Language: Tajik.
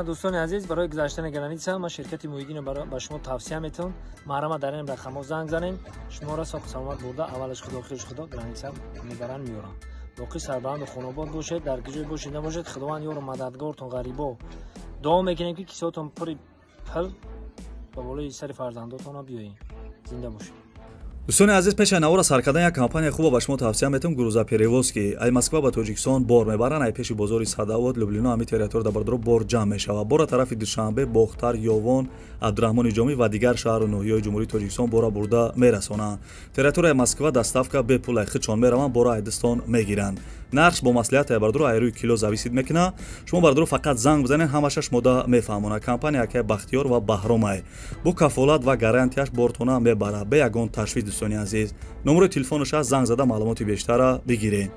Дӯстони азиз, барои гузаштани граница ман ширкати Муҳиддинро ба шумо тавсия метавон. Маҳрама дар ин рақамҳо занг занем, шуморо соҳу саломат бурда, аввалаш худо, охираш худо, граница мебаранд, меёранд. Боқӣ сарбаланду хонобод бошед, дар куҷое бошед набошед, Худованд ёру мададгортон. Ғарибо, дуо мекунем, ки кисотон пури пул ба болои сари фарзандотона биёед. Зинда бошед. Дӯстони азиз, пеши навора сар кардан як компания хуба ба шумо тавсия метавам: «Грузоперевозки». Ай Москва ба Тоҷикистон бор мебаранд. Ай пеши бозори Садовод, Люблино, ҳами территория да, бардоро, бор ҷамъ мешавад. Бора тарафи Душанбе, Бохтар, Ёвон, Абдураҳмони Ҷомӣ ва дигар шаҳру ноҳияҳои Ҷумҳурии Тоҷикистон бора бурда мерасонанд. Территорияи Москва доставка бепул, ай худшон мераванд, бора айдистон мегиранд. Нархш бо маслиҳат, ай бардоро, ай рӯи кило зависит мекунад. Шумо, бардоро, фақат занг бизанед, ҳамаша шумода мефаҳмонад. Компания акай Бахтиёр ва Баҳромай бо кафолат ва гарантияш бортона мебарад бе ягон ташвиш. Дӯстони азиз, номерои телефонаш аст, занг зада маълумоти бештара бигиред.